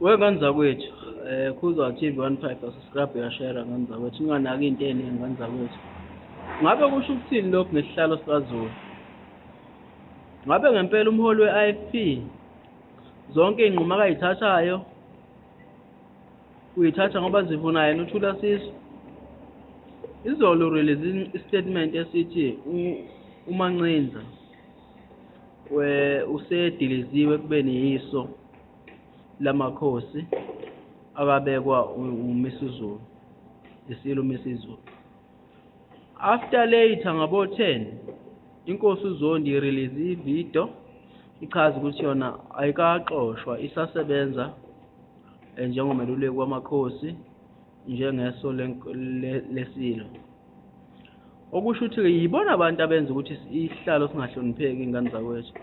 Wengane zakwethu, Khuzwa TV 15, subscribe, uyashare ngane zakwethu, ninganaki into eningi ngane zakwethu. Ngabe kusho ukuthini lokhu ngesihlalo sikaZulu? Ngabe ngempela umholi we-IFP zonke iy'nqumo akayithathayo uyithatha ngoba zivuna yena uThula Sisu? Izolo release istatement esithi uMancinza usediliziwe ekubeni yiso lamakhosi akabekwa uMisuzulu, iSilo uMisuzulu. After later ngabo-10 inkosi uZondi irelease ividiyo ichaza ukuthi yona ayikaxoshwa, isasebenza njengomeluleki wamakhosi, njengeso lesilo. Okusho ukuthi-ke yibona abantu abenza ukuthi isihlalo singahlonipheki, iy'ngane zakwethu.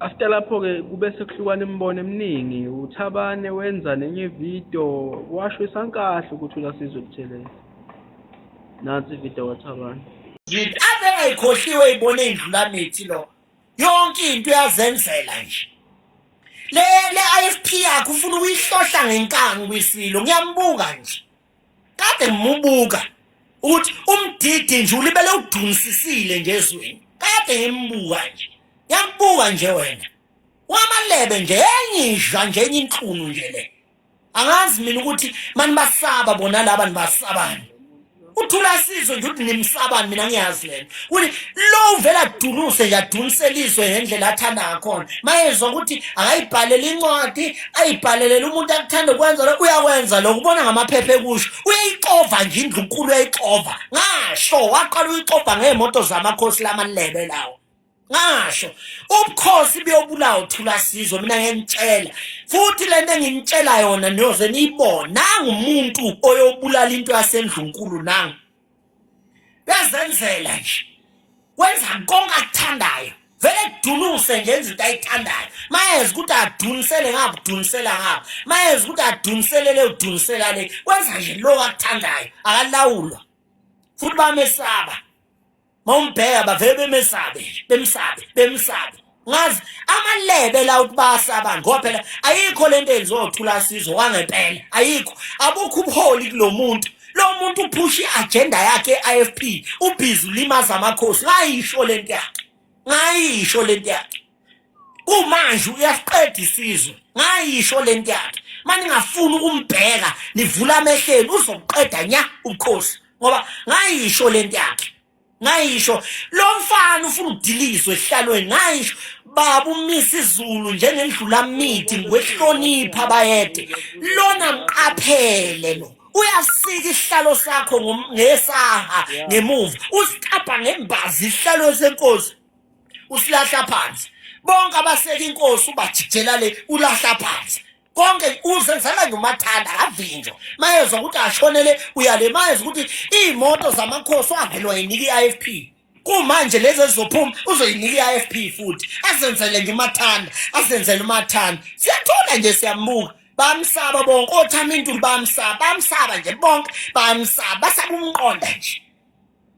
After lapho-ke kube sekuhlukana imibono eminingi. UThabane wenza nenye ividiyo, washo isankahle ukuthi uLasizwe Buthelezi. Nansi ividiyo kaThabane. Ave engayikhohliwe ibone indlulamithi lo, yonke into uyazenzela nje. Le IFP yakhe ufuna ukuyihlohla ngenkani kwisilo, ngiyambuka nje, kade ngimubuka ukuthi umdidi nje ulibele udunisisile nje ezweni, kade ngimbuka nje. Ngiyakubuka nje wena wamalebe nje, enye inja nje, enye inhlunu nje le. Angazi mina ukuthi mani basaba bona laba, nibasabani? Uthula sizwe nje ukuthi nimsabani, mina ngiyazi lento ukuthi lo uvela adunuse nje, adunisele izwe ngendlela athanda ngakhona. Mayezwa ukuthi akayibhalele incwadi, ayibhalelele umuntu akuthanda ukwenza lokho, uyakwenza lokho. Ubona ngamaphepha ekusho, uyayixova nje indlunkulu, uyayixova. Ngasho waqala uyixova ngey'moto zamakhosi lamalebe lawo. Ngasho ubukhosi buyobulawa uthula sizwe, mina ngiyangitshela futhi lento enginitshela yona niyoze niyibone. Nangu umuntu oyobulala into yasendlunkulu, nangu uyazenzela nje, wenza konke akuthandayo, vele kudunuse nje, enza into ayithandayo. Mayeza ukuthi adunisele ngapha, udunisela ngapha, mayeza ukuthi adunisele le, udunisela le, wenza nje lokho akuthandayo, akalawulwa futhi bamesaba. Mawumbheka bavele bemesabe nje, bemsabe, bemsabe. Ngazi amalebe la ukuthi bayasabani, ngoba phela ayikho lento eyenziwa uThula Sizwe wangempela, ayikho. Abukho ubuholi kulo muntu. Lo muntu uphusha i-agenda yakhe e-IFP, ubhizi ulimaza amakhosi. Ngayisho lento yakhe, ngayisho lento yakhe. Kumanje uyasiqeda isizwe, ngayisho lento yakhe. Maningafuni ukumbheka, nivula amehleni, uzobuqeda nya ubukhosi, ngoba ngayisho lento yakhe, ngayisho. Lo mfana ufuna ukudilizwa esihlalweni, ngayisho. Baba umisa izulu njengendlulamithi ngokwehlonipha bayede lona, mqaphele lo, uyasika isihlalo sakho ngesaha ngemuva, usikapha ngembazi isihlalo senkosi, usilahla phansi. Bonke abaseka inkosi ubajijela le, ulahla phansi konke, uzenzela nje umathanda, akavinjwa. Mayezwa ukuthi ashonele uyale, mayezwa ukuthi iy'moto zamakhosi wavele wayinika i-IFP, kumanje lezi ezizophuma uzoyinika i-IFP futhi, azenzele nje umathanda, azenzele umathanda. Siyathola nje, siyambuka, bamsaba bonke othama intuli, bamsaba, bamsaba nje bonke, bamsaba, basaba umqonda nje.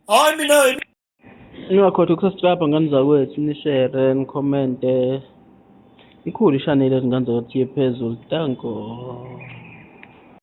Hayi mina. Ningakhohlwa ukusubscribe ngane zakwethu, nishere, nikhomente. Ikhulu ishaneli ezingane zakwethu iye phezulu. Danko.